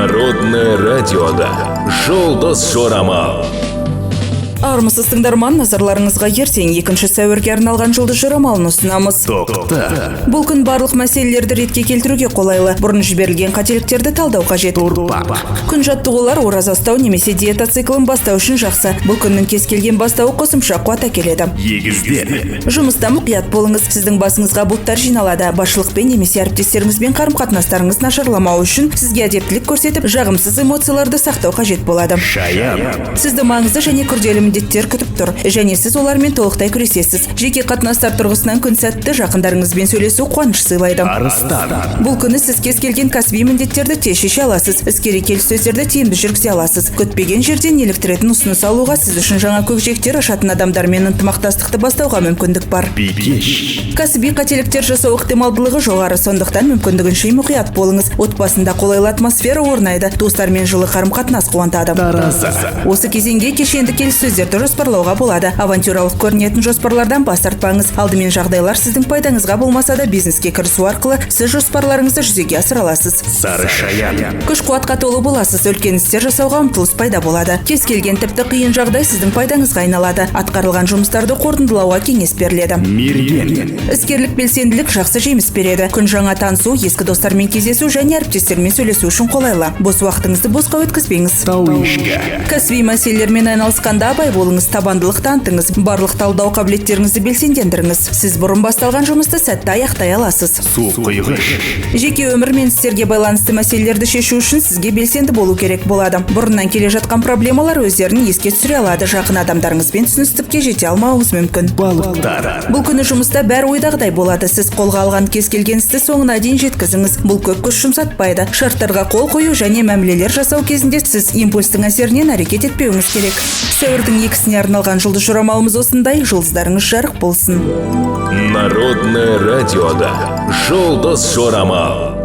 Народное радиода «Жұлдыз жорамал». Армысыз, тыңдарман! Назарларыңызға ертең, 2 сәуірге арналған жұлдыз жорамалын ұсынамыз. Тоқты. Бұл күн барлық мәселелерді ретке келтіруге қолайлы. Бұрын жіберілген қателіктерді талдау қажет. Торпақ. Күн жаттығулар, ораза ұстау немесе диета циклін бастау үшін жақсы. Бұл күннің кез келген бастауы қосымша қуат әкеледі. Егіздер. Жұмыста мұқият болыңыз. Сіздің басыңызға бұлттар жиналады. Басшылықпен немесе әріптестеріңізбен қарым қатынастарыңыз нашарламауы үшін сізге әдептілік көрсетіп, жағымсыз эмоцияларды сақтау қажет болады. Шаян. Сізді маңызды және күрделі міндеттер күтіп тұр және сіз олармен толықтай күресесіз. Жеке қатынастар тұрғысынан күн сәтті. Жақындарыңызбен сөйлесу қуаныш сыйлайды. Арыстан. Бұл күні сіз кез келген кәсіби міндеттерді тез шеше аласыз, іскери келіссөздерді тиімді жүргізе аласыз. Күтпеген жерден неліктіретін ұсыныс алуға, сіз үшін жаңа көкжиектер ашатын адамдармен ынтымақтастықты бастауға мүмкіндік бар. Бикеш. Кәсіби қателіктер жасау ықтималдылығы жоғары, сондықтан мүмкіндігінше мұқият болыңыз. Отбасында қолайлы атмосфера орнайды, достармен жылы қарым қатынас қуантады. Таразы. Осы кезеңге кешенді келіссөздерді жоспарлауға болады. Авантюралық көрінетін жоспарлардан бас тартпаңыз. Алдымен жағдайлар сіздің пайдаңызға болмаса да, бизнеске кірісу арқылы сіз жоспарларыңызды жүзеге асыра аласыз. Сары шаян. Күш қуатқа толы боласыз. Үлкен істер жасауға ұмтылыс пайда болады. Кез келген, тіпті қиын жағдай сіздің пайдаңызға айналады. Атқарылған жұмыстарды қорытындылауға кеңес беріледі. Мерген. Іскерлік белсенділік жақсы жеміс береді. Күн жаңа танысу, ескі достармен кездесу және әріптестермен сөйлесу үшін қолайлы. Бос уақытыңызды босқа өткізбеңіз. Тау ешкі. Кәсіби мәселелермен айналысқанда абай болыңыз, табандылық танытыңыз, барлық талдау қабілеттеріңізді белсендендіріңіз. Сіз бұрын басталған жұмысты сәтті аяқтай аласыз. Су құйғыш. Жеке өмір мен істерге байланысты мәселелерді шешу үшін сізге белсенді болу керек болады. Бұрыннан келе жатқан проблемалар өздерін еске түсіре алады. Жақын адамдарыңызбен түсіністікке жете алмауыңыз мүмкін. Балықтар. Бұл күні жұмыста бәрі ойдағыдай болады. Сіз қолға алған кез келген істі соңына дейін жеткізіңіз. Бұл көп күш жұмсатпайды. Шарттарға қол қою және мәмілелер жасау кезінде сіз импульстің әсерінен әрекет етпеуіңіз керек. Сәуірдің 2-сіне арналған жұлдыз жорамалымыз осындай. Жұлдыздарыңыз жарық болсын! Народное радиода «Жұлдыз жорамал».